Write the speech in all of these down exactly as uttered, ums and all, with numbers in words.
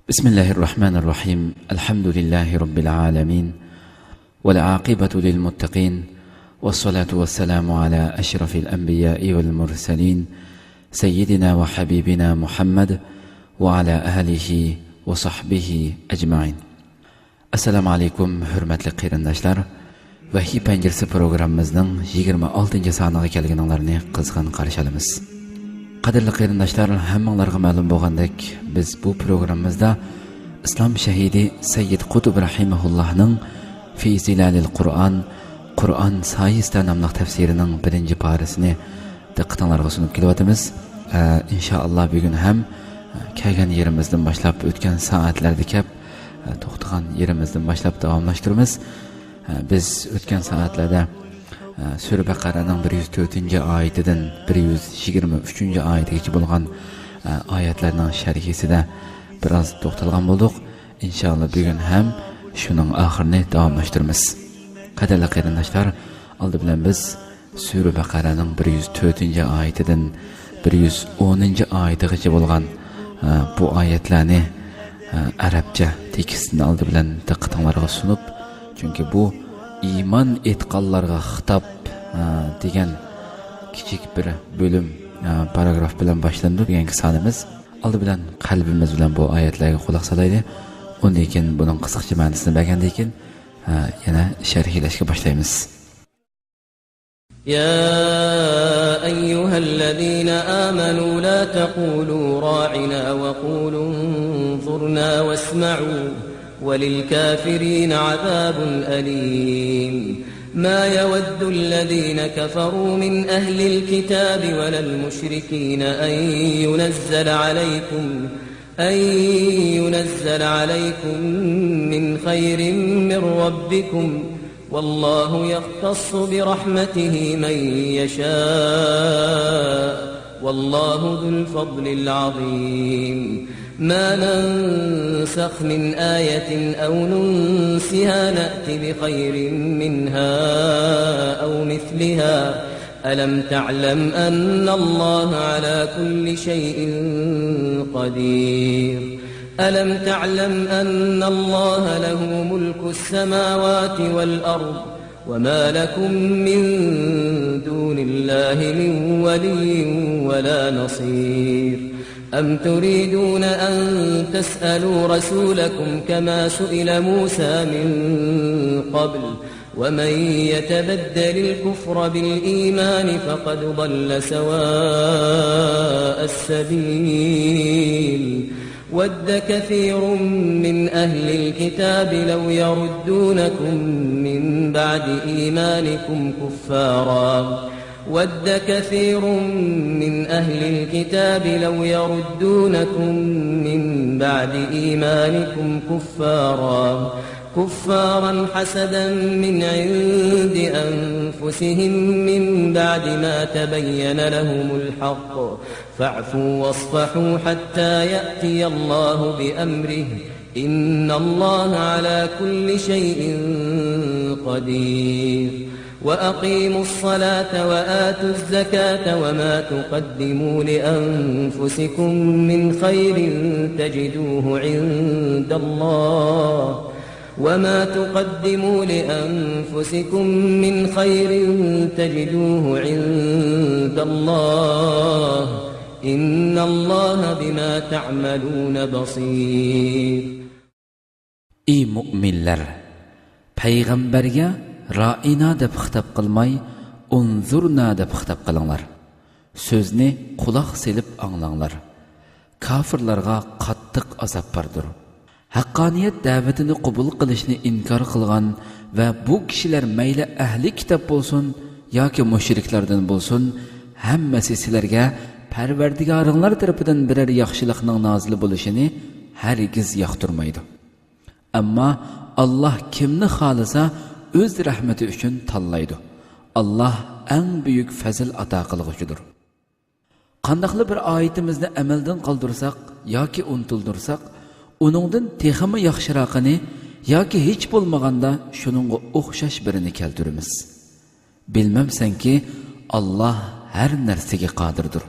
بسم الله الرحمن الرحيم. الحمد لله رب العالمين. والعاقبة للمتقين. والصلاة والسلام على أشرف الأنبياء والمرسلين. سيدنا وحبيبنا محمد وعلى آله وصحبه أجمعين. ئەسسالامۇ ئەلەيكۇم، ھۆرمەتلىك قېرىنداشلار. ۋەھىي پەنجىرىسى پروگراممىمىزنىڭ يىگىرمە ئالتىنچى سانىغا كەلگىنىڭلارنى قىزغىن قارشى ئالىمىز. قەدىرلىك قېرىنداشلار، ھەممىڭلارغا مەلۇم بولغاندەك، بىز بۇ پروگراممىمىزدا ئىسلام شەھىدى سەييىد قۇتۇب رەھىمەھۇللاھنىڭ في ظلال القرآن، قۇرئان سايىسىدا ناملىق تەپسىرىنىڭ بىرىنچى پارىسىنى دىققىتىڭلارغا سۇنۇپ كېلىۋاتىمىز. ئە، ئىنشائاللا، بۈگۈن ھەم، ئە، كەلگەن يېرىمىزدىن باشلاپ، ئۆتكەن سائەتلەردە كەپ، ئە، توختىغان يېرىمىزدىن باشلاپ داۋاملاشتۇرىمىز. ئە، بىز ئۆتكەن سائەتلەردە، ئە، سۈرە بەقەرەنىڭ بىر يۈز تۆتىنچى ئايىتىدىن بىر يۈز يىگىرمە ئۈچىنچى ئايىتىگىچە بولغان، ئە، ئايەتلەرنىڭ شەرھىسىدە بىراز توختالغان بولدۇق. ئىنشائاللا، بۈگۈن ھەم شۇنىڭ ئاخىرىنى داۋاملاشتۇرىمىز. قەدىرلىك قېرىنداشلار، ئالدى بىلەن بىز سۈرە بەقەرەنىڭ بىر يۈز تۆتىنچى ئايىتىدىن بىر يۈز ئونىنچى ئايىتىغىچە بولغان، ئە، بۇ ئايەتلەرنى، ئە، ئەرەبچە تېكىستىنى ئالدى بىلەن دىققىتىڭلارغا سۇنۇپ، چۈنكى بۇ ئىمان ئېيتقانلارغا خىتاب، ئە، دېگەن كىچىك بىر بۆلۈم، ئە، پاراگراف بىلەن باشلىنىدۇ بۈگۈنكى سانىمىز. ئالدى بىلەن قەلبىمىز بىلەن بۇ ئايەتلەرگە قۇلاق سالايلى. ئۇندىن كېيىن بۇنىڭ قىسقىچە مەنىسىنى بەرگەندىن كېيىن، ئە، يەنە شەرھلەشكە باشلايمىز. يا أيها الذين آمنوا لا تقولوا راعنا وقولوا انظرنا واسمعوا وللكافرين عذاب أليم. ما يود الذين كفروا من أهل الكتاب ولا المشركين أن ينزل عليكم أن ينزل عليكم من خير من ربكم والله يختص برحمته من يشاء والله ذو الفضل العظيم. ما ننسخ من آية أو ننسها نأت بخير منها أو مثلها ألم تعلم أن الله على كل شيء قدير. ألم تعلم أن الله له ملك السماوات والأرض وما لكم من دون الله من ولي ولا نصير. أم تريدون أن تسألوا رسولكم كما سئل موسى من قبل ومن يتبدل الكفر بالإيمان فقد ضل سواء السبيل. ود كثير من أهل الكتاب لو يردونكم من بعد إيمانكم كفارا ود كثير من أهل الكتاب لو يردونكم من بعد إيمانكم كفارا كفارا حسدا من عند أنفسهم من بعد ما تبين لهم الحق فاعفوا واصفحوا حتى يأتي الله بأمره إن الله على كل شيء قدير. وأقيموا الصلاة وآتوا الزكاة وما تقدموا لأنفسكم من خير تجدوه عند الله وما تقدموا لأنفسكم من خير تجدوه عند الله إن الله بما تعملون بصير. ئى مۇئمىنلەر! پەيغەمبەرگە رائىنا دەپ خىتاب قىلماي، ئۇنزۇرنا دەپ خىتاب قىلىڭلار. سۆزنى قۇلاق سېلىپ ئاڭلاڭلار. كاپىرلارغا قاتتىق ئازاب باردۇر. ھەققانىيەت دەۋىتىنى قوبۇل قىلىشنى ئىنكار قىلغان ۋە بۇ كىشىلەر مەيلى ئەھلى كىتاب بولسۇن ياكى مۇشرىكلاردىن بولسۇن، ھەممىسى سىلەرگە پەرۋەردىگارىڭلار تەرىپىدىن بىرەر ياخشىلىقنىڭ نازىل بولۇشىنى ھەرگىز ياقتۇرمايدۇ. ئەمما ئاللاھ كىمنى خالىسا ئۆز رەھمىتى ئۈچۈن تاللايدۇ. ئاللاھ ئەڭ بۈيۈك پەزىل ئاتا قىلغۇچىدۇر. قانداقلا بىر ئايىتىمىزنى ئەمەلدىن قالدۇرساق ياكى ئۇنتۇلدۇرساق، ئۇنىڭدىن تېخىمۇ ياخشىراقىنى ياكى ھېچ بولمىغاندا شۇنىڭغا ئوخشاش بىرىنى كەلتۈرىمىز. بىلمەمسەنكى، ئاللاھ ھەر نەرسىگە قادىردۇر.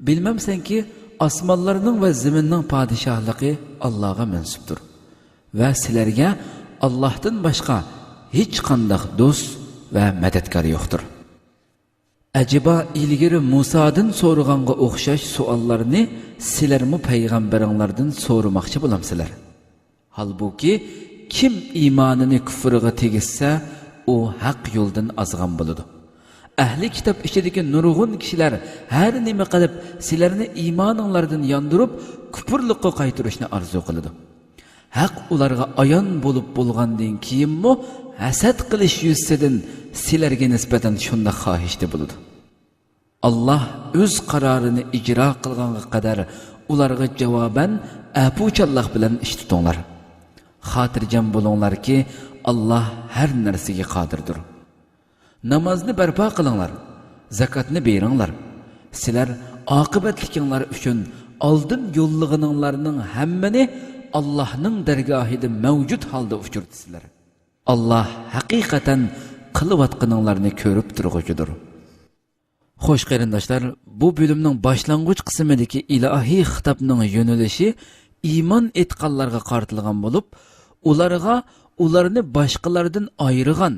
بىلمەمسەنكى، ئاسمانلارنىڭ ۋە زېمىننىڭ پادىشاھلىقى ئاللاغا مەنسۇپتۇر ۋە سىلەرگە ئاللاھتىن باشقا ھېچقانداق دوست ۋە مەدەتكار يوقتۇر. ئەجەبا، ئىلگىرى مۇسادىن سورىغانغا ئوخشاش سوئاللارنى سىلەرمۇ پەيغەمبىرىڭلاردىن سورىماقچى بولامسىلەر؟ ھالبۇكى، كىم ئىمانىنى كۇفرىغا تېگىشسە، ئۇ ھەق يولدىن ئازغان بولىدۇ. ئەھلى كىتاب ئىچىدىكى نۇرغۇن كىشىلەر ھەر نېمە قىلىپ، سىلەرنى ئىمانىڭلاردىن ياندۇرۇپ، كۇپۇرلۇققا قايتۇرۇشنى ئارزۇ قىلىدۇ. ھەق ئۇلارغا ئايان بولۇپ بولغاندىن كېيىنمۇ، ھەسەت قىلىش يۈزىسىدىن سىلەرگە نىسبەتەن شۇنداق خاھىشتا بولىدۇ. ئاللاھ ئۆز قارارىنى ئىجرا قىلغانغا قەدەر ئۇلارغا جاۋابەن ئەپۇچانلىق بىلەن ئىش تۇتۇڭلار. خاتىرجەم بولۇڭلاركى، ئاللاھ ھەر نەرسىگە قادىردۇر. نامازنى بەرپا قىلىڭلار، زاكاتنى بېرىڭلار. سىلەر ئاقىۋەتلىكىڭلار ئۈچۈن ئالدىن يوللىغىنىڭلارنىڭ ھەممىنى ئاللاھنىڭ دەرگاھىدا مەۋجۇت ھالدا ئۇچرىتىسىلەر. ئاللاھ ھەقىقەتەن قىلىۋاتقىنىڭلارنى كۆرۈپ تۇرغۇچىدۇر. خوش قېرىنداشلار، بۇ بۆلۈمنىڭ باشلانغۇچ قىسمىدىكى ئىلاھىي خىتابنىڭ يۆنىلىشى ئىمان ئېيتقانلارغا قارىتىلغان بولۇپ، ئۇلارغا ئۇلارنى باشقىلاردىن ئايرىغان،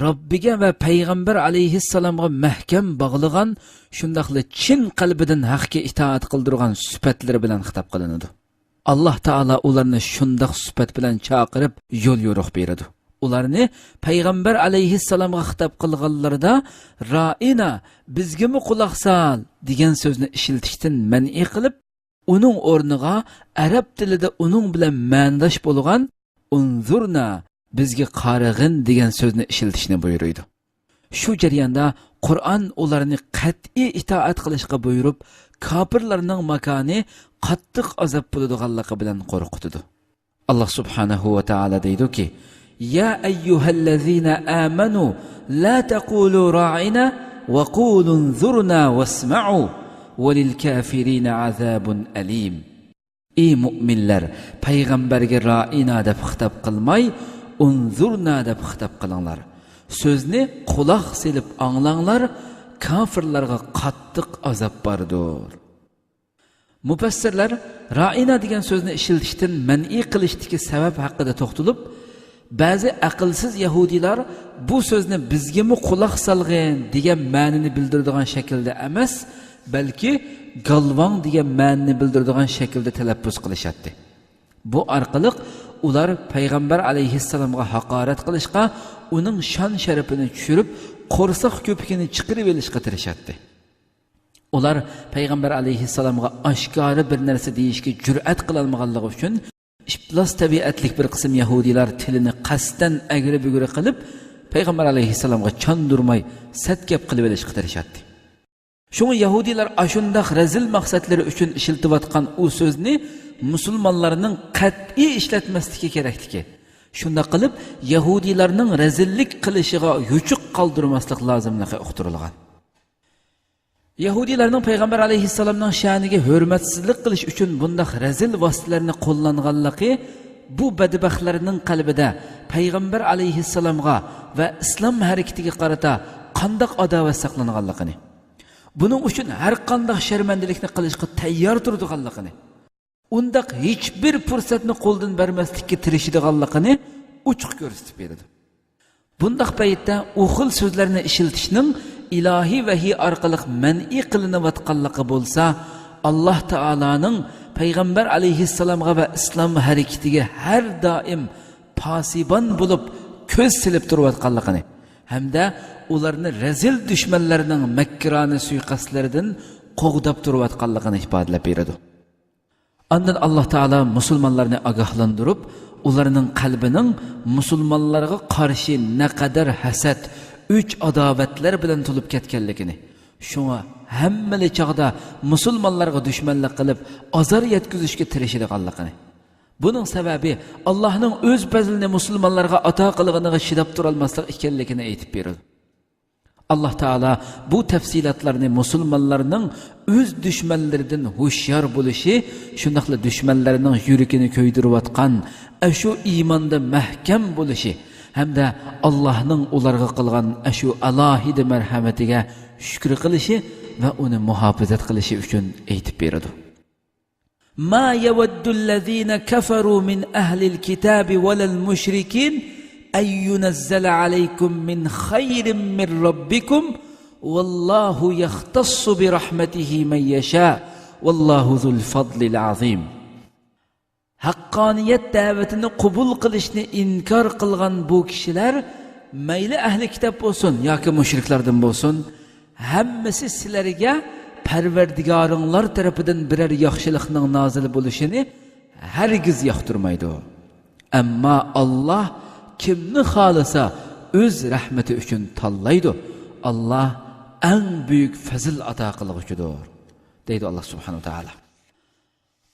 رەببىگە ۋە پەيغەمبەر ئەلەيھىسسالامغا مەھكەم باغلىغان، شۇنداقلا چىن قەلبىدىن ھەققە ئىتائەت قىلدۇرغان سۈپەتلىرى بىلەن خىتاب قىلىنىدۇ. ئاللاھ تائالا ئۇلارنى شۇنداق سۈپەت بىلەن چاقىرىپ، يول يورۇق بېرىدۇ. ئۇلارنى پەيغەمبەر ئەلەيھىسسالامغا خىتاب قىلغانلىرىدا، رائىنا، بىزگىمۇ قۇلاق سال، دېگەن سۆزنى ئىشلىتىشتىن مەنئى قىلىپ، ئۇنىڭ ئورنىغا ئەرەب تىلىدا ئۇنىڭ بىلەن مەنىداش بولغان ئۇنزۇرنا، بىزگە قارىغىن، دېگەن سۆزنى ئىشلىتىشنى بۇيرۇيدۇ. شۇ جەرياندا قۇرئان ئۇلارنى قەتئىي ئىتائەت قىلىشقا بۇيرۇپ، كاپىرلارنىڭ ماكانى قاتتىق ئازاب بولىدىغانلىقى بىلەن قورقۇتىدۇ. ئاللاھ سۇبھانەھۇ ۋە تائالا دەيدۇكى، يا أيها الذين آمنوا لا تقولوا راعنا وقولوا انظرنا واسمعوا وللكافرين عذاب أليم. ئى مۇئمىنلەر، پەيغەمبەرگە رائىنا دەپ خىتاب قىلماي، ئۇنزۇرنا دەپ خىتاب قىلىڭلار. سۆزنى قۇلاق سېلىپ ئاڭلاڭلار، كاپىرلارغا قاتتىق ئازاب باردۇر. مۇپەسسىرلەر رائىنا دېگەن سۆزنى ئىشلىتىشتىن مەنئى قىلىشتىكى سەۋەب ھەققىدە توختىلىپ، بەزى ئەقىلسىز يەھۇدىيلار بۇ سۆزنى بىزگىمۇ قۇلاق سالغىن دېگەن مەنىنى بىلدۈرىدىغان شەكىلدە ئەمەس، بەلكى گالۋاڭ دېگەن مەنىنى بىلدۈرىدىغان شەكىلدە تەلەپپۇز قىلىشاتتى. بۇ ئارقىلىق ئۇلار پەيغەمبەر ئەلەيھىسسالامغا ھاقارەت قىلىشقا، ئۇنىڭ شان-شەرىپىنى چۈشۈرۈپ، قورساق كۆپۈكىنى چىقىرىۋېلىشقا تىرىشاتتى. ئۇلار پەيغەمبەر ئەلەيھىسسالامغا ئاشكارا بىر نەرسە دېيىشكە جۈرئەت قىلالمىغانلىقى ئۈچۈن، ئىپلاس تەبىئەتلىك بىر قىسىم يەھۇدىيلار تىلىنى قەستەن ئەگرى-بۈگرى قىلىپ، پەيغەمبەر ئەلەيھىسسالامغا چاندۇرماي، سەت گەپ قىلىۋېلىشقا تىرىشاتتى. شۇڭا يەھۇدىيلار ئاشۇنداق رەزىل مەقسەتلىرى ئۈچۈن ئىشلىتىۋاتقان ئۇ سۆزنى مۇسۇلمانلارنىڭ قەتئىي ئىشلەتمەسلىكى كېرەكتىكى. شۇنداق قىلىپ، يەھۇدىيلارنىڭ رەزىللىك قىلىشىغا يوچۇق قالدۇرماسلىق لازىملىقى ئۇقتۇرۇلغان. يەھۇدىيلارنىڭ پەيغەمبەر ئەلەيھىسسالامنىڭ شەنىگە ھۆرمەتسىزلىك قىلىش ئۈچۈن بۇنداق رەزىل ۋاسىتىلەرنى قوللانغانلىقى بۇ بەدبەختلەرنىڭ قەلبىدە پەيغەمبەر ئەلەيھىسسالامغا ۋە ئىسلام ھەرىكىتىگە قارىتا قانداق ئاداۋەت ساقلانغانلىقىنى، بۇنىڭ ئۈچۈن ھەرقانداق شەرمەندىلىكنى قىلىشقا تەييار تۇرىدىغانلىقىنى، ئۇنداق ھېچبىر پۇرسەتنى قولدىن بەرمەسلىككە تىرىشىدىغانلىقىنى ئوچۇق كۆرسىتىپ بېرىدۇ. بۇنداق پەيتتە ئۇ خىل سۆزلەرنى ئىشلىتىشنىڭ ئىلاھىي ۋەھىي ئارقىلىق مەنئى قىلىنىۋاتقانلىقى بولسا، ئاللاھ تائالانىڭ پەيغەمبەر ئەلەيھىسسالامغا ۋە ئىسلام ھەرىكىتىگە ھەر دائىم پاسىبان بولۇپ كۆز سېلىپ تۇرۇۋاتقانلىقىنى ھەمدە ئۇلارنى رەزىل دۈشمەنلەرنىڭ مەكرانە سۇيىقەستلىرىدىن قوغداپ تۇرۇۋاتقانلىقىنى ئىپادىلەپ بېرىدۇ. ئاندىن ئاللاھ تائالا مۇسۇلمانلارنى ئاگاھلاندۇرۇپ، ئۇلارنىڭ قەلبىنىڭ مۇسۇلمانلارغا قارشى نەقەدەر ھەسەت، ئۆچ-ئاداۋەتلەر بىلەن تولۇپ كەتكەنلىكىنى، شۇڭا ھەممىلا چاغدا مۇسۇلمانلارغا دۈشمەنلىك قىلىپ، ئازار يەتكۈزۈشكە تىرىشىدىغانلىقىنى، بۇنىڭ سەۋەبى ئاللاھنىڭ ئۆز پەزلىنى مۇسۇلمانلارغا ئاتا قىلغىنىغا چىداپ تۇرالماسلىق ئىكەنلىكىنى ئېيتىپ بېرىدۇ. ئاللاھ تائالا بۇ تەپسىلاتلارنى مۇسۇلمانلارنىڭ ئۆز دۈشمەنلىرىدىن ھوشيار بولۇشى، شۇنداقلا دۈشمەنلەرنىڭ يۈرىكىنى كۆيدۈرۈۋاتقان ئاشۇ ئىماندا مەھكەم بولۇشى ھەمدە ئاللاھنىڭ ئۇلارغا قىلغان ئاشۇ ئالاھىدە مەرھەمىتىگە شۈكرى قىلىشى ۋە ئۇنى مۇھاپىزەت قىلىشى ئۈچۈن ئېيتىپ بېرىدۇ. ما يود الذين كفروا من أهل الكتاب ولا المشركين أن ينزل عليكم من خير من ربكم والله يختص برحمته من يشاء والله ذو الفضل العظيم. ھەققانىيەت دەۋىتىنى قوبۇل قىلىشنى ئىنكار قىلغان بۇ كىشىلەر، مەيلى ئەھلى كىتاب بولسۇن ياكى مۇشرىكلاردىن بولسۇن، ھەممىسى سىلەرگە پەرۋەردىگارىڭلار تەرىپىدىن بىرەر ياخشىلىقنىڭ نازىل بولۇشىنى ھەرگىز ياقتۇرمايدۇ. ئەمما ئاللاھ كىمنى خالىسا ئۆز رەھمىتى ئۈچۈن تاللايدۇ. ئاللاھ ئەڭ بۈيۈك پەزىل ئاتا قىلغۇچىدۇر، دەيدۇ ئاللاھ سۇبھانەھۇ ۋە تائالا.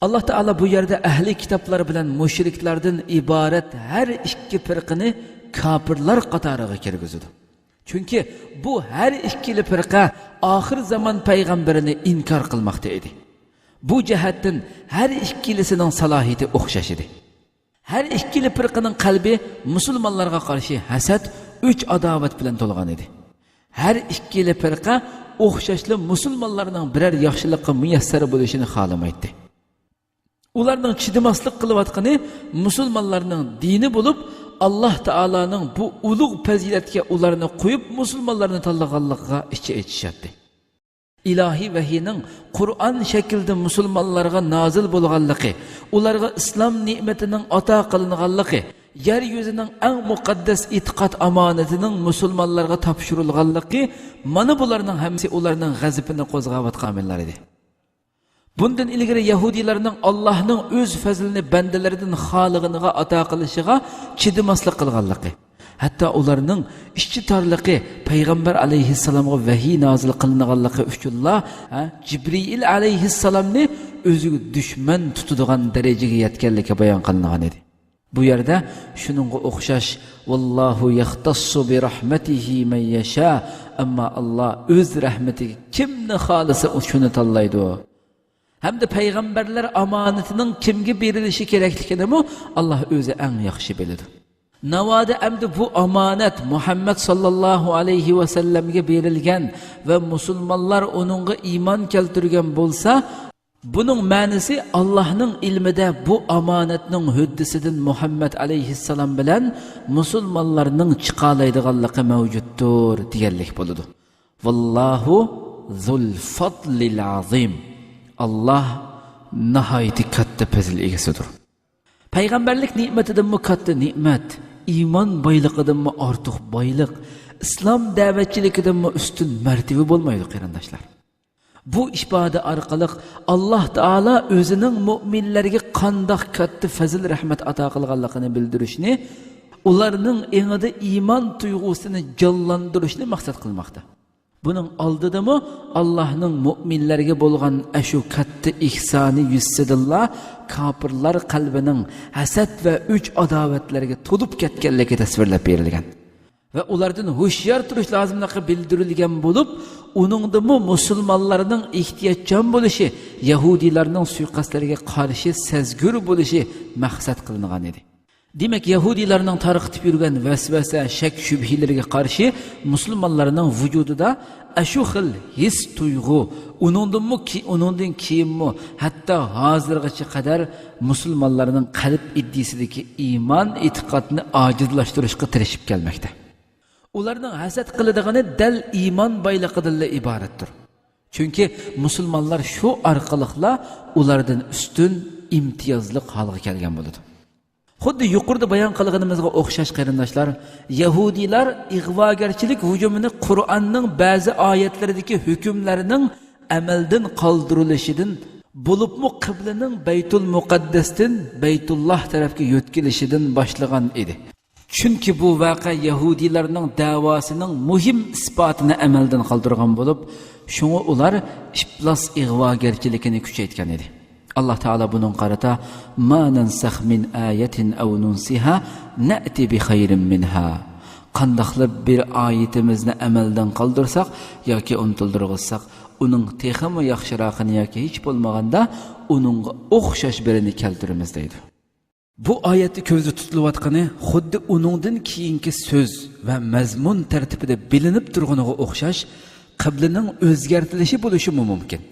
ئاللاھ تائالا بۇ يەردە ئەھلى كىتابلار بىلەن مۇشرىكلاردىن ئىبارەت ھەر ئىككى پىرقىنى كاپىرلار قاتارىغا كىرگۈزىدۇ. چۈنكى بۇ ھەر ئىككىلا پىرقە ئاخىر زامان پەيغەمبىرىنى ئىنكار قىلماقتا ئىدى. بۇ جەھەتتىن ھەر ئىككىلىسىنىڭ سالاھىيىتى ئوخشاش ئىدى. ھەر ئىككىلا پىرقىنىڭ قەلبى مۇسۇلمانلارغا قارشى ھەسەت، ئۆچ-ئاداۋەت بىلەن تولغان ئىدى. ھەر ئىككىلا پىرقە ئوخشاشلا مۇسۇلمانلارنىڭ بىرەر ياخشىلىققا مۇيەسسەر بولۇشىنى خالىمايتتى. ئۇلارنىڭ چىدىماسلىق قىلىۋاتقىنى مۇسۇلمانلارنىڭ دىنى بولۇپ، ئاللاھ تائالانىڭ بۇ ئۇلۇغ پەزىلەتكە ئۇلارنى قويۇپ، مۇسۇلمانلارنى تاللىغانلىقىغا ئىچى ئېچىشاتتى. ئىلاھىي ۋەھىينىڭ قۇرئان شەكلىدە مۇسۇلمانلارغا نازىل بولغانلىقى، ئۇلارغا ئىسلام نېمىتىنىڭ ئاتا قىلىنغانلىقى، يەر يۈزىنىڭ ئەڭ مۇقەددەس ئېتىقاد ئامانىتىنىڭ مۇسۇلمانلارغا تاپشۇرۇلغانلىقى، مانا بۇلارنىڭ ھەممىسى ئۇلارنىڭ غەزىپىنى قوزغاۋاتقان ئامىللار ئىدى. بۇندىن ئىلگىرى يەھۇدىيلارنىڭ ئاللاھنىڭ ئۆز پەزلىنى بەندىلىرىدىن خالىغىنىغا ئاتا قىلىشىغا چىدىماسلىق قىلغانلىقى، ھەتتا ئۇلارنىڭ ئىچى تارلىقى، پەيغەمبەر ئەلەيھىسسالامغا ۋەھىي نازىل قىلىنغانلىقى ئۈچۈنلا، ھە، جىبرىئىل ئەلەيھىسسالامنى ئۆزىگە دۈشمەن تۇتىدىغان دەرىجىگە يەتكەنلىكى بايان قىلىنغان ئىدى. بۇ يەردە شۇنىڭغا ئوخشاش، ۋاللاھۇ يەختەسسۇ بىرەھمەتىھى مەن يەشا، ئەمما ئاللاھ ئۆز رەھمىتىگە كىمنى خالىسا شۇنى تاللايدۇ. ھەمدە پەيغەمبەرلەر ئامانىتىنىڭ كىمگە بېرىلىشى كېرەكلىكىنىمۇ ئاللاھ ئۆزى ئەڭ ياخشى بىلىدۇ. ناۋادا ئەمدى بۇ ئامانەت مۇھەممەد ساللاللاھۇ ئەلەيھى ۋەسەللەمگە بېرىلگەن ۋە مۇسۇلمانلار ئۇنىڭغا ئىمان كەلتۈرگەن بولسا، بۇنىڭ مەنىسى، ئاللاھنىڭ ئىلمىدە بۇ ئامانەتنىڭ ھۆددىسىدىن مۇھەممەد ئەلەيھىسسالام بىلەن مۇسۇلمانلارنىڭ چىقالايدىغانلىقى مەۋجۇتتۇر، دېگەنلىك بولىدۇ. ۋاللاھۇ زۇل فەدلىل ئازىم. ئاللاھ ناھايىتى كاتتا پەزىل ئىگىسىدۇر. پەيغەمبەرلىك نېمىتىدىنمۇ كاتتا نېمەت، ئىمان بايلىقىدىنمۇ ئارتۇق بايلىق، ئىسلام دەۋەتچىلىكىدىنمۇ ئۈستۈن مەرتىۋە بولمايدۇ، قېرىنداشلار. بۇ ئىپادە ئارقىلىق ئاللاھ تائالا ئۆزىنىڭ مۇئمىنلەرگە قانداق كاتتا پەزىل رەھمەت ئاتا قىلغانلىقىنى بىلدۈرۈشنى، ئۇلارنىڭ ئېڭىدا ئىمان تۇيغۇسىنى جانلاندۇرۇشنى مەقسەت قىلماقتا. بۇنىڭ ئالدىدىمۇ ئاللاھنىڭ مۇئمىنلەرگە بولغان ئەشۇ كاتتا ئېھسانى يۈزىسىدىنلا كاپىرلار قەلبىنىڭ ھەسەت ۋە ئۆچ-ئاداۋەتلەرگە تولۇپ كەتكەنلىكى تەسۋىرلەپ بېرىلگەن. ۋە ئۇلاردىن ھوشيار تۇرۇش لازىملىقى بىلدۈرۈلگەن بولۇپ، ئۇنىڭدىمۇ مۇسۇلمانلارنىڭ ئېھتىياتچان بولۇشى، يەھۇدىيلارنىڭ سۇيىقەستلىرىگە قارشى سەزگۈر بولۇشى مەقسەت قىلىنغان ئىدى. دېمەك، يەھۇدىيلارنىڭ تارقىتىپ يۈرگەن ۋەسۋەسە، شەك-شۈبھىلىرىگە قارشى مۇسۇلمانلارنىڭ ۋۇجۇدىدا ئەشۇ خىل ھېس-تۇيغۇ، ئۇنىڭدىنمۇ كېي-، ئۇنىڭدىن كېيىنمۇ، ھەتتا ھازىرغىچە قەدەر مۇسۇلمانلارنىڭ قەلب ئىدىيىسىدىكى ئىمان ئېتىقادنى ئاجىزلاشتۇرۇشقا تىرىشىپ كەلمەكتە. ئۇلارنىڭ ھەسەت قىلىدىغىنى دەل ئىمان بايلىقىدىنلا ئىبارەتتۇر. چۈنكى مۇسۇلمانلار شۇ ئارقىلىقلا ئۇلاردىن ئۈستۈن، ئىمتىيازلىق ھالغا كەلگەن بولىدۇ. خۇددى يۇقىرىدا بايان قىلغىنىمىزغا ئوخشاش، قېرىنداشلار، يەھۇدىيلار ئىغۋاگەرچىلىك ھۇجۇمىنى قۇرئاننىڭ بەزى ئايەتلىرىدىكى ھۆكۈملەرنىڭ ئەمەلدىن قالدۇرۇلۇشىدىن، بولۇپمۇ قىبلىنىڭ بەيتۇل مۇقەددەستىن بەيتۇللاھ تەرەپكە يۆتكىلىشىدىن باشلىغان ئىدى. چۈنكى بۇ ۋەقە يەھۇدىيلارنىڭ دەۋاسىنىڭ مۇھىم ئىسپاتىنى ئەمەلدىن قالدۇرغان بولۇپ، شۇڭا ئۇلار ئىپلاس ئىغۋاگەرچىلىكىنى كۈچەيتكەن ئىدى. ئاللاھ تائالا بۇنىڭغا قارىتا، ما نەنسەخ مىن ئايەتىن ئەۋ نۇنسىھا نەئتى بىخەيرىن مىنھا. قانداقلا بىر ئايىتىمىزنى ئەمەلدىن قالدۇرساق ياكى ئۇنتۇلدۇرغۇزساق، ئۇنىڭ تېخىمۇ ياخشىراقىنى ياكى ھېچ بولمىغاندا ئۇنىڭغا ئوخشاش بىرىنى كەلتۈرىمىز، دەيدۇ. بۇ ئايەتتە كۆزدە تۇتۇلۇۋاتقىنى خۇددى ئۇنىڭدىن كېيىنكى سۆز ۋە مەزمۇن تەرتىپىدە بىلىنىپ تۇرغىنىغا ئوخشاش قىبلىنىڭ ئۆزگەرتىلىشى بولۇشىمۇ مۇمكىن.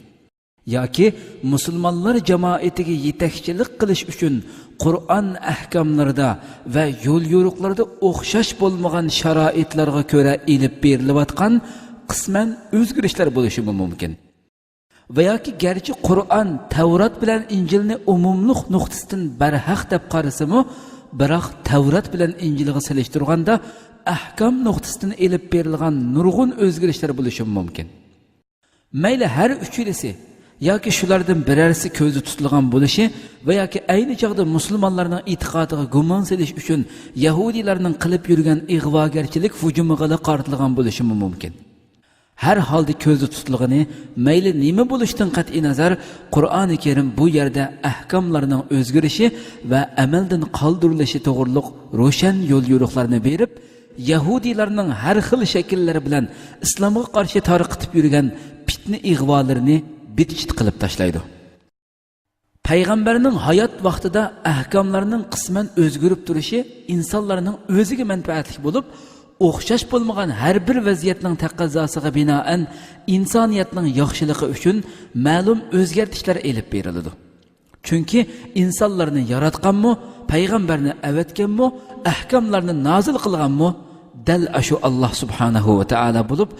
ياكى مۇسۇلمانلار جامائىتىگە يېتەكچىلىك قىلىش ئۈچۈن قۇرئان ئەھكاملىرىدا ۋە يول يورۇقلىرىدا ئوخشاش بولمىغان شارائىتلارغا كۆرە ئېلىپ بېرىلىۋاتقان قىسمەن ئۆزگىرىشلەر بولۇشىمۇ مۇمكىن. ۋە ياكى گەرچە قۇرئان تەۋرات بىلەن ئىنجىلنى ئومۇملۇق نۇقتىسىدىن بەرھەق دەپ قارىسىمۇ، بىراق تەۋرات بىلەن ئىنجىلغا سېلىشتۇرغاندا ئەھكام نۇقتىسىدىن ئېلىپ بېرىلغان نۇرغۇن ئۆزگىرىشلەر بولۇشىمۇ مۇمكىن. مەيلى ھەر ئۈچىلىسى ياكى شۇلاردىن بىرەرسى كۆزدە تۇتۇلغان بولۇشى ۋە ياكى ئەينى چاغدا مۇسۇلمانلارنىڭ ئېتىقادىغا گۇمان سېلىش ئۈچۈن يەھۇدىيلارنىڭ قىلىپ يۈرگەن ئىغۋاگەرچىلىك ھۇجۇمىغىلا قارىتىلغان بولۇشىمۇ مۇمكىن. ھەر ھالدا كۆزدە تۇتۇلغىنى، مەيلى نېمە بولۇشتىن قەتئىينەزەر، قۇرئانى كەرىم بۇ يەردە ئەھكاملارنىڭ ئۆزگىرىشى ۋە ئەمەلدىن قالدۇرۇلۇشى توغرۇلۇق روشەن يول يورۇقلارنى بېرىپ، يەھۇدىيلارنىڭ ھەر خىل شەكىللىرى بىلەن ئىسلامغا قارشى تارقىتىپ يۈرگەن پىتنە ئىغۋالىرىنى بىت-چىت قىلىپ تاشلايدۇ. پەيغەمبەرنىڭ ھايات ۋاقتىدا ئەھكاملارنىڭ قىسمەن ئۆزگىرىپ تۇرۇشى ئىنسانلارنىڭ ئۆزىگە مەنپەئەتلىك بولۇپ، ئوخشاش بولمىغان ھەر بىر ۋەزىيەتنىڭ تەقەززاسىغا بىنائەن ئىنسانىيەتنىڭ ياخشىلىقى ئۈچۈن مەلۇم ئۆزگەرتىشلەر ئېلىپ بېرىلىدۇ. چۈنكى ئىنسانلارنى ياراتقانمۇ، پەيغەمبەرنى ئەۋەتكەنمۇ، ئەھكاملارنى نازىل قىلغانمۇ دەل ئاشۇ ئاللاھ سۇبھانەھۇ ۋە تائالا بولۇپ،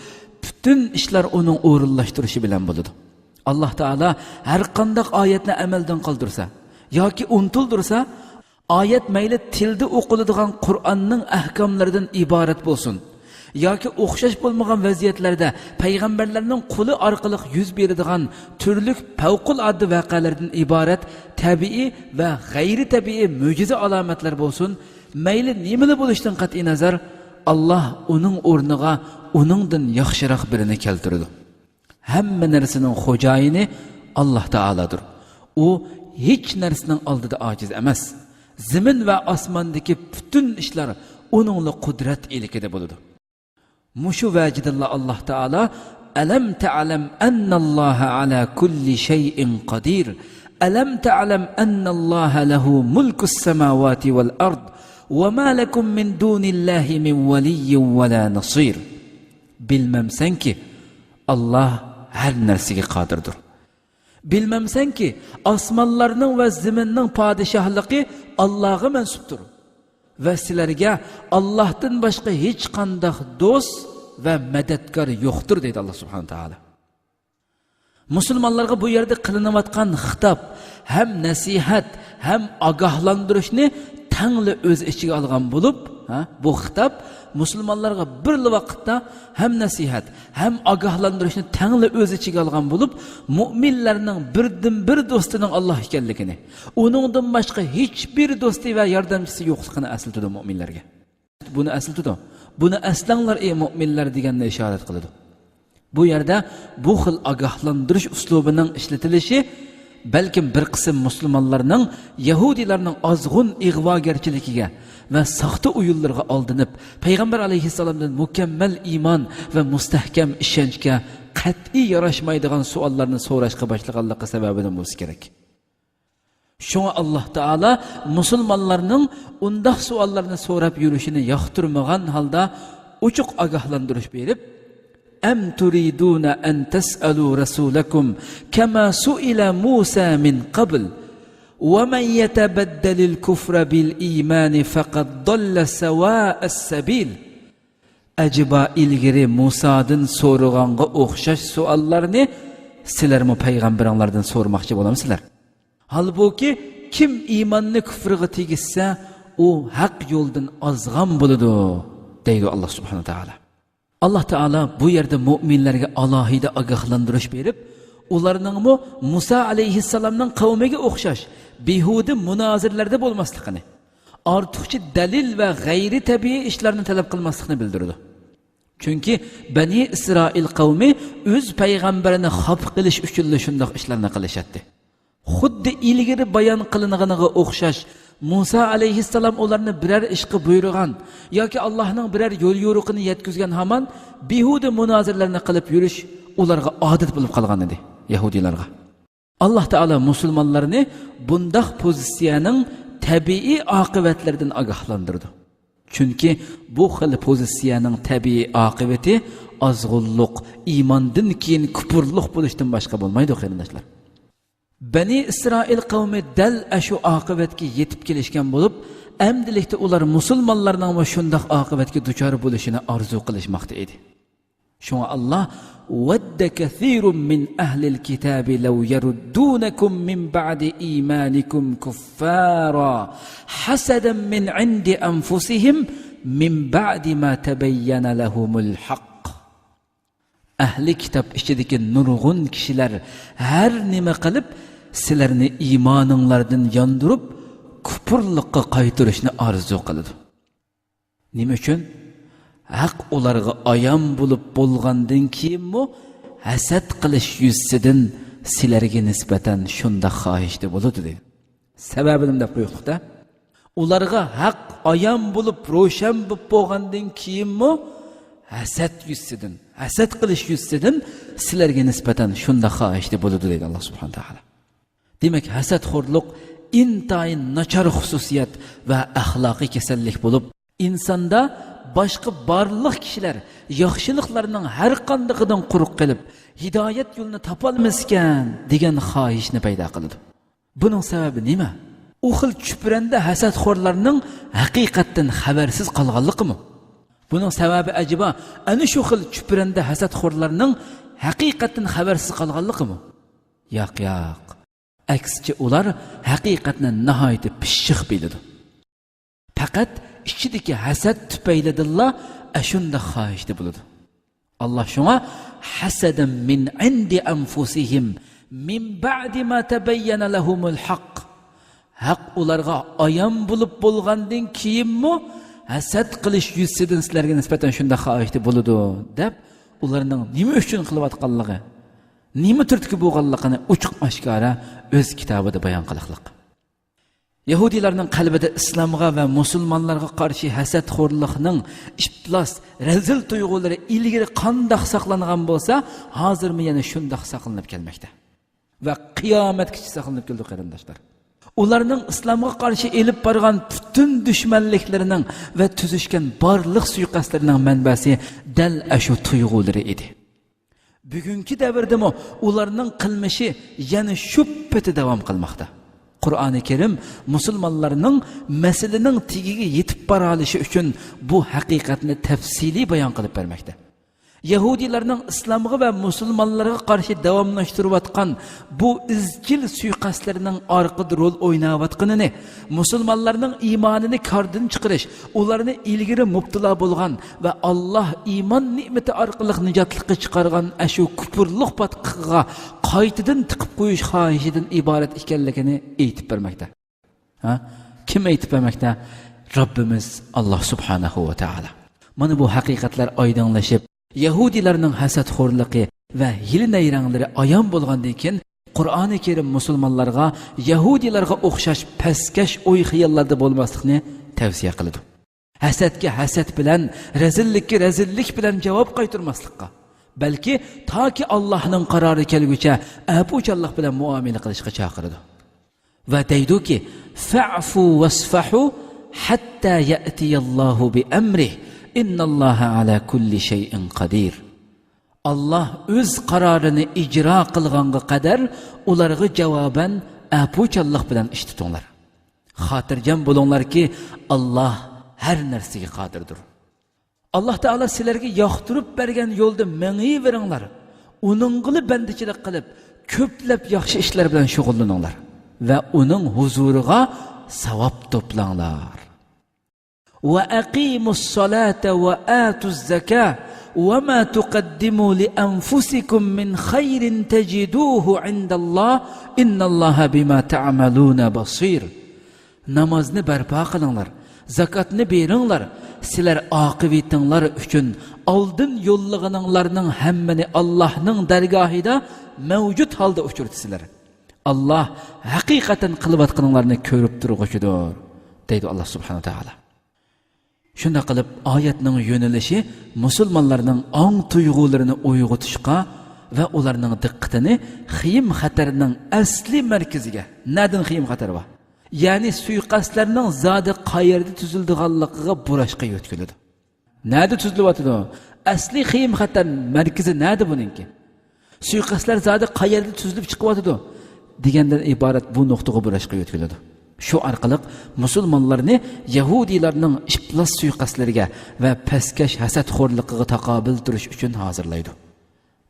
پۈتۈن ئىشلار ئۇنىڭ ئورۇنلاشتۇرۇشى بىلەن بولىدۇ. ئاللاھ تائالا ھەر قانداق ئايەتنى ئەمەلدىن قالدۇرسا ياكى ئۇنتۇلدۇرسا، ئايەت مەيلى تىلدا ئوقۇلىدىغان قۇرئاننىڭ ئەھكاملىرىدىن ئىبارەت بولسۇن ياكى ئوخشاش بولمىغان ۋەزىيەتلەردە پەيغەمبەرلەرنىڭ قولى ئارقىلىق يۈز بېرىدىغان تۈرلۈك پەۋقۇلئاددە ۋەقەلەردىن ئىبارەت تەبىئىي ۋە غەيرىي تەبىئىي مۆجىزە ئالامەتلەر بولسۇن، مەيلى نېمىلا بولۇشتىن قەتئىينەزەر، ئاللاھ ئۇنىڭ ئورنىغا ئۇنىڭدىن ياخشىراق بىرىنى كەلتۈرىدۇ. ھەممە نەرسىنىڭ خوجايىنى ئاللاھ تائالادۇر. ئۇ ھېچ نەرسىنىڭ ئالدىدا ئاجىز ئەمەس. زېمىن ۋە ئاسماندىكى پۈتۈن ئىشلار ئۇنىڭلا قۇدرەت ئىلكىدە بولىدۇ. مۇشۇ ۋەجىدىنلا ئاللاھ تائالا، «ئەلەم تەئلەم ئەننەللاھە ئەلا كۇللى شەيئىن قەدىر، ئەلەم تەئلەم ئەننەللاھە لەھۇ مۇلكۇس سەماۋاتى ۋەل ئەرد، ۋە ما لەكۇم مىن دۇنىللاھى مىن ۋەلىييىن ۋە لا نەسىر.» بىلمەمسەنكى، ئاللاھ ھەر نەرسىگە قادىردۇر. بىلمەمسەنكى، ئاسمانلارنىڭ ۋە زېمىننىڭ پادىشاھلىقى ئاللاھقا مەنسۇپتۇر. ۋە سىلەرگە ئاللاھتىن باشقا ھېچقانداق دوست ۋە مەدەتكار يوقتۇر، دەيدۇ ئاللاھ سۇبھانەھۇ ۋە تائالا. مۇسۇلمانلارغا بۇ يەردە قىلىنىۋاتقان خىتاب ھەم نەسىھەت، ھەم ئاگاھلاندۇرۇشنى تەڭلا ئۆز ئىچىگە ئالغان بولۇپ، ھە، بۇ خىتاب مۇسۇلمانلارغا بىرلا ۋاقىتتا ھەم نەسىھەت، ھەم ئاگاھلاندۇرۇشنى تەڭلا ئۆز ئىچىگە ئالغان بولۇپ، مۇئمىنلارنىڭ بىردىنبىر دوستىنىڭ ئاللاھ ئىكەنلىكىنى، ئۇنىڭدىن باشقا ھېچبىر دوستى ۋە ياردەمچىسى يوقلۇقىنى ئەسلىتىدۇ مۇئمىنلەرگە. بۇنى ئەسلىتىدۇ. بۇنى ئەسلەڭلار، ئەي مۇئمىنلەر، دېگەننى ئىشارەت قىلىدۇ. بۇ يەردە بۇ خىل ئاگاھلاندۇرۇش ئۇسلۇبىنىڭ ئىشلىتىلىشى بەلكىم بىر قىسىم مۇسۇلمانلارنىڭ يەھۇدىيلارنىڭ ئازغۇن ئىغۋاگەرچىلىكىگە ۋە ساختا ئويۇنلىرىغا ئالدىنىپ، پەيغەمبەر ئەلەيھىسسالامدىن مۇكەممەل ئىمان ۋە مۇستەھكەم ئىشەنچكە قەتئىي ياراشمايدىغان سوئاللارنى سوراشقا باشلىغانلىقى سەۋەبىدىن بولسا كېرەك. شۇڭا ئاللاھ تائالا مۇسۇلمانلارنىڭ ئۇنداق سوئاللارنى سوراپ يۈرۈشىنى ياقتۇرمىغان ھالدا ئوچۇق ئاگاھلاندۇرۇش بېرىپ، «ئەم تۇرىدۇنە ئەن تەسئەلۇ رەسۇلەكۇم كەما سۇئىلە مۇسا مىن قەبل، ۋە مەن يەتەبەددەلىل كۇفرە بىل ئىمانى فەقەد داللە سەۋائەس سەبىل.» ئەجەبا ئىلگىرى مۇسادىن سورىغانغا ئوخشاش سوئاللارنى سىلەرمۇ پەيغەمبىرىڭلاردىن سورىماقچى بولامسىلەر؟ ھالبۇكى، كىم ئىماننى كۇفرىغا تېگىشسە، ئۇ ھەق يولدىن ئازغان بولىدۇ، دەيدۇ ئاللاھ سۇبھانەھۇ ۋە تائالا. ئاللاھ تائالا بۇ يەردە مۇئمىنلەرگە ئالاھىدە ئاگاھلاندۇرۇش بېرىپ، ئۇلارنىڭمۇ مۇسا ئەلەيھىسسالامنىڭ قەۋمىگە ئوخشاش بىھۇدە مۇنازىرىلەردە بولماسلىقىنى، ئارتۇقچە دەلىل ۋە غەيرىي تەبىئىي ئىشلارنى تەلەپ قىلماسلىقنى بىلدۈرىدۇ. چۈنكى بەنى ئىسرائىل قەۋمى ئۆز پەيغەمبىرىنى خاپا قىلىش ئۈچۈنلا شۇنداق ئىشلارنى قىلىشاتتى. خۇددى ئىلگىرى بايان قىلىنغىنىغا ئوخشاش، مۇسا ئەلەيھىسسالام ئۇلارنى بىرەر ئىشقا بۇيرۇغان ياكى ئاللاھنىڭ بىرەر يول يورۇقىنى يەتكۈزگەن ھامان بىھۇدە مۇنازىرىلەرنى قىلىپ يۈرۈش ئۇلارغا ئادەت بولۇپ قالغان ئىدى، يەھۇدىيلارغا. ئاللاھ تائالا مۇسۇلمانلارنى بۇنداق پوزىتسىيەنىڭ تەبىئىي ئاقىۋەتلىرىدىن ئاگاھلاندۇرىدۇ. چۈنكى بۇ خىل پوزىتسىيەنىڭ تەبىئىي ئاقىۋىتى ئازغۇنلۇق، ئىماندىن كېيىن كۇپۇرلۇق بولۇشتىن باشقا بولمايدۇ، قېرىنداشلار. بەنى ئىسرائىل قەۋمى دەل ئەشۇ ئاقىۋەتكە يېتىپ كېلىشكەن بولۇپ، ئەمدىلىكتە ئۇلار مۇسۇلمانلارنىڭمۇ شۇنداق ئاقىۋەتكە دۇچار بولۇشىنى ئارزۇ قىلىشماقتا ئىدى. شۇڭا ئاللا، ودّ كثير من أهل الكتاب لو يردونكم من بعد إيمانكم كفارا حسدا من عند أنفسهم من بعد ما تبين لهم الحق. ئەھلى كىتاب ئىچىدىكى نۇرغۇن كىشىلەر ھەر نېمە قىلىپ، سىلەرنى ئىمانىڭلاردىن ياندۇرۇپ، كۇپۇرلۇققا قايتۇرۇشنى ئارزۇ قىلىدۇ. نېمە ئۈچۈن؟ ھەق ئۇلارغا ئايان بولۇپ بولغاندىن كېيىنمۇ ھەسەت قىلىش يۈزىسىدىن سىلەرگە نىسبەتەن شۇنداق خاھىشتا بولىدۇ، دەيدۇ. سەۋەبىنى دەپ قويۇقلۇقتا. ئۇلارغا ھەق ئايان بولۇپ، روشەن بولۇپ بولغاندىن كېيىنمۇ ھەسەت يۈزىسىدىن، ھەسەت قىلىش يۈزىسىدىن سىلەرگە نىسبەتەن شۇنداق خاھىشتا بولىدۇ، دەيدۇ ئاللا سۇبھانەھۇ ۋە تائالا. دېمەك، ھەسەتخورلۇق ئىنتايىن ناچار خۇسۇسىيەت ۋە ئەخلاقىي كېسەللىك بولۇپ، ئىنساندا باشقا بارلىق كىشىلەر ياخشىلىقلارنىڭ ھەر قاندىقىدىن قۇرۇق قېلىپ، ھىدايەت يولىنى تاپالمىسىكەن دېگەن خاھىشنى پەيدا قىلىدۇ. بۇنىڭ سەۋەبى نېمە؟ ئۇ خىل چۈپرەندە ھەسەتخورلارنىڭ ھەقىقەتتىن خەۋەرسىز قالغانلىقىمۇ؟ بۇنىڭ سەۋەبى ئەجەبا ئەنە شۇ خىل چۈپرەندە ھەسەتخورلارنىڭ ھەقىقەتتىن خەۋەرسىز قالغانلىقىمۇ؟ ياق، ياق. ئەكسىچە، ئۇلار ھەقىقەتنى ناھايىتى پىششىق بىلىدۇ. پەقەت ئىچىدىكى ھەسەت تۈپەيلىدىنلا ئەشۇنداق خاھىشتا بولىدۇ. ئاللا شۇڭا، حسدا من عند أنفسهم من بعد ما تبين لهم الحق. ھەق ئۇلارغا ئايان بولۇپ بولغاندىن كېيىنمۇ ھەسەت قىلىش يۈزىسىدىن سىلەرگە نىسبەتەن شۇنداق خاھىشتا بولىدۇ، دەپ، ئۇلارنىڭ نېمە ئۈچۈن قىلىۋاتقانلىقى، نېمە تۈرتكە بولغانلىقىنى ئوچۇق ئاشكارا ئۆز كىتابىدا بايان قىلىقلىق. يەھۇدىيلارنىڭ قەلبىدە ئىسلامغا ۋە مۇسۇلمانلارغا قارشى ھەسەتخورلۇقنىڭ ئىپلاس، رەزىل تۇيغۇلىرى ئىلگىرى قانداق ساقلانغان بولسا، ھازىرمۇ يەنە شۇنداق ساقلىنىپ كەلمەكتە. ۋە قىيامەتكىچە ساقلىنىپ كېلىدۇ، قېرىنداشلار. ئۇلارنىڭ ئىسلامغا قارشى ئېلىپ بارغان پۈتۈن دۈشمەنلىكلىرىنىڭ ۋە تۈزۈشكەن بارلىق سۇيىقەستلىرىنىڭ مەنبەسى دەل ئەشۇ تۇيغۇلىرى ئىدى. بۈگۈنكى دەۋردىمۇ ئۇلارنىڭ قىلمىشى يەنە شۇ پېتى داۋام قىلماقتا. قۇرئانى كەرىم مۇسۇلمانلارنىڭ مەسىلىنىڭ تېگىگە يېتىپ بارالىشى ئۈچۈن بۇ ھەقىقەتنى تەپسىلىي بايان قىلىپ بەرمەكتە. يەھۇدىيلارنىڭ ئىسلامغا ۋە مۇسۇلمانلارغا قارشى داۋاملاشتۇرۇۋاتقان بۇ ئىزچىل سۇيىقەستلىرىنىڭ ئارقىدا رول ئويناۋاتقىنىنى، مۇسۇلمانلارنىڭ ئىمانىنى كاردىن چىقىرىش، ئۇلارنى ئىلگىرى مۇپتىلا بولغان ۋە ئاللا ئىمان نېمىتى ئارقىلىق نىجاتلىققا چىقارغان ئەشۇ كۇپۇرلۇق پاتقىقىغا قايتىدىن تىقىپ قويۇش خاھىشىدىن ئىبارەت ئىكەنلىكىنى ئېيتىپ بەرمەكتە. ھە؟ كىم ئېيتىپ بەرمەكتە؟ رەببىمىز ئاللا سۇبھانەھۇ ۋە تائالا. مانا بۇ ھەقىقەتلەر ئايدىڭلىشىپ، يەھۇدىيلارنىڭ ھەسەتخورلۇقى ۋە ھىيلە-نەيرەڭلىرى ئايان بولغاندىن كېيىن، قۇرئانى كەرىم مۇسۇلمانلارغا يەھۇدىيلارغا ئوخشاش پەسكەش ئوي-خىياللاردا بولماسلىقنى تەۋسىيە قىلىدۇ. ھەسەتكە ھەسەت بىلەن، رەزىللىككە رەزىللىك بىلەن جاۋاب قايتۇرماسلىققا، بەلكى تاكى ئاللاھنىڭ قارارى كەلگۈچە ئەپۇچانلىق بىلەن مۇئامىلە قىلىشقا چاقىرىدۇ. ۋە دەيدۇكى، فاعفوا واصفحوا حتى يأتي الله بأمره إن الله على كل شيء قدير. ئاللا ئۆز قارارىنى ئىجرا قىلغانغا قەدەر ئۇلارغا جاۋابەن ئەپۇچانلىق بىلەن ئىش تۇتۇڭلار. خاتىرجەم بولۇڭلاركى، ئاللا ھەر نەرسىگە قادىردۇر. ئاللا تائالا سىلەرگە ياقتۇرۇپ بەرگەن يولدا مېڭىۋېرىڭلار. ئۇنىڭغىلا بەندىچىلىك قىلىپ، كۆپلەپ ياخشى ئىشلار بىلەن شۇغۇللىنىڭلار ۋە ئۇنىڭ ھۇزۇرىغا ساۋاب توپلاڭلار. وأقيموا الصلاة وآتوا الزكاة وما تقدموا لأنفسكم من خير تجدوه عند الله إن الله بما تعملون بصير. نامازنى بەرپا قىلىڭلار، زاكاتنى بېرىڭلار، سىلەر ئاقىۋىتىڭلار ئۈچۈن ئالدىن يوللىغىنىڭلارنىڭ ھەممىنى ئاللاھنىڭ دەرگاھىدا مەۋجۇت ھالدا ئۇچرىتىسىلەر. ئاللاھ ھەقىقەتەن قىلىۋاتقىنىڭلارنى كۆرۈپ تۇرغۇچىدۇر، دەيدۇ ئاللاھ سۇبھانەھۇ ۋە تائالا. شۇنداق قىلىپ، ئايەتنىڭ يۆنىلىشى مۇسۇلمانلارنىڭ ئاڭ تۇيغۇلىرىنى ئويغىتىشقا ۋە ئۇلارنىڭ دىققىتىنى خېيىم-خەتەرنىڭ ئەسلى مەركىزىگە، نەدىن خېيىم-خەتەر بار؟ يەنى سۇيىقەستلەرنىڭ زادى قەيەردە تۈزۈلىدىغانلىقىغا بۇراشقا يۆتكىلىدۇ. نەدە تۈزۈلۈۋاتىدۇ؟ ئەسلى خېيىم-خەتەر مەركىزى نەدە بۇنىڭكى؟ سۇيىقەستلەر زادى قەيەردە تۈزۈلۈپ چىقىۋاتىدۇ؟ دېگەندىن ئىبارەت بۇ نۇقتىغا بۇراشقا يۆتكىلىدۇ. شۇ ئارقىلىق مۇسۇلمانلارنى يەھۇدىيلارنىڭ ئىپلاس سۇيىقەستلىرىگە ۋە پەسكەش ھەسەتخورلۇقىغا تاقابىل تۇرۇش ئۈچۈن ھازىرلايدۇ.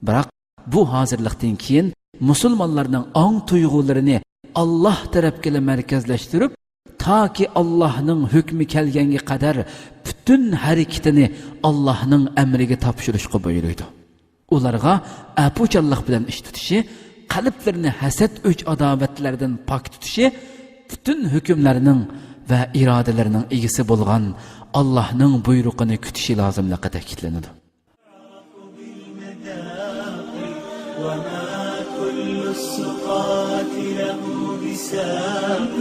بىراق بۇ ھازىرلىقتىن كېيىن مۇسۇلمانلارنىڭ ئاڭ تۇيغۇلىرىنى ئاللاھ تەرەپكىلا مەركەزلەشتۈرۈپ، تاكى ئاللاھنىڭ ھۆكمى كەلگەنگە قەدەر پۈتۈن ھەرىكىتىنى ئاللاھنىڭ ئەمرىگە تاپشۇرۇشقا بۇيرۇيدۇ. ئۇلارغا ئەپۇچانلىق بىلەن ئىش تۇتۇشى، قەلبلىرىنى ھەسەت، ئۆچ-ئاداۋەتلەردىن پاك تۇتۇشى، پۈتۈن ھۆكۈملەرنىڭ ۋە ئىرادىلەرنىڭ ئىگىسى بولغان ئاللاھنىڭ بۇيرۇقىنى كۈتۈشى لازىملىقى تەكىتلىنىدۇ. وما كل السقاة له بساق.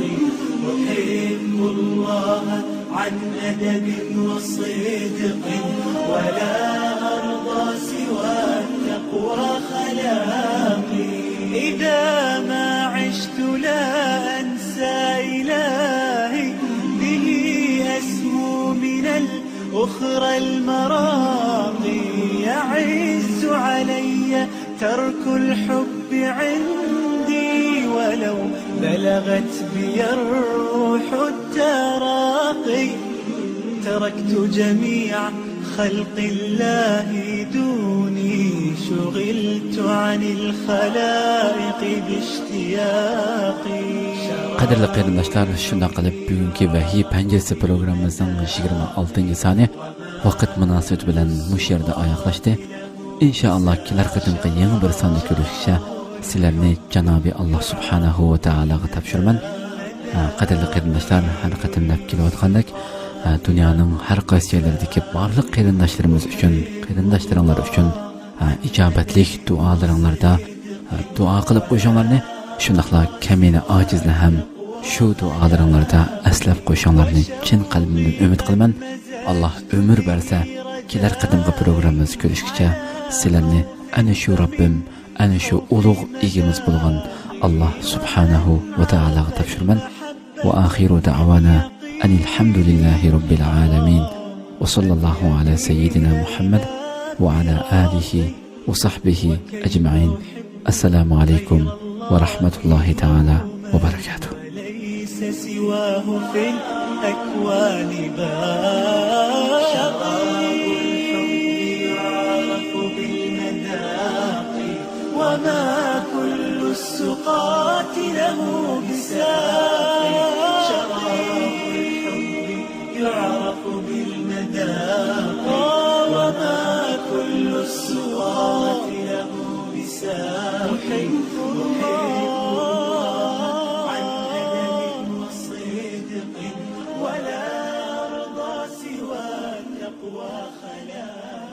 أحب الله عن أدب وصدق، ولا أرضى سوى التقوى خلاقي. إذا ما عشت لا أنسى إلهي، به أسمو من الأخرى المراقي. يعز علي ترك الحب عندي، ولو بلغت بي الروح التراقي. تركت جميع خلق الله دوني، شغلت عن الخلائق باشتياقي. قەدىرلىك قېرىنداشلار، شۇنداق قىلىپ بۈگۈنكى ۋەھىي پەنجىرىسى پروگراممىمىزنىڭ يىگىرمە ئالتىنچى سانى ۋاقىت مۇناسىۋىتى بىلەن مۇشۇ يەردە ئاياغلاشتى. ئىنشائاللا، كېلەر قېتىمقى يېڭى بىر ساندا كۆرۈشكىچە سىلەرنى جانابى ئاللا سۇبھانەھۇ ۋە تائالاغا تاپشۇرىمەن. ھە، قەدىرلىك قېرىنداشلار، ھەر قېتىم دەپ كېلىۋاتقاندەك، ھە، دۇنيانىڭ ھەر قايسى جايلىرىدىكى بارلىق قېرىنداشلىرىمىز ئۈچۈن، قېرىنداشلىرىڭلار ئۈچۈن، ھە، ئىجابەتلىك دۇئالىرىڭلاردا، ھە، دۇئا قىلىپ قويۇشۇڭلارنى، شۇنداقلا كەمىنە ئاجىزنى ھەم شۇ دۇئالىرىڭلاردا ئەسلەپ قويۇشۇڭلارنى چىن قەلبىمدىن ئۈمىد قىلىمەن. ئاللا ئۆمۈر بەرسە، كېلەر قېتىمقى پروگراممىمىزدا كۆرۈشكىچە سىلەرنى ئەنە شۇ رەببىم، ئەنە شۇ ئۇلۇغ ئىگىمىز بولغان ئاللا سۇبھانەھۇ ۋە تائالاغا تاپشۇرىمەن. وآخر دعوانا أن الحمد لله رب العالمين. وصلى الله على سيدنا محمد وعلى آله وصحبه أجمعين. السلام عليكم ورحمة الله تعالى وبركاته. ليس سواه في الأكوان باقي. شراب الحب يعرف بالمذاق، وما كل السقاة له بساق. شراب الحب يعرف بالمذاق، وما كل السقاة له بساق. أحب الله عن أدب وصدق، ولا أرضى سوى التقوى خلاقي.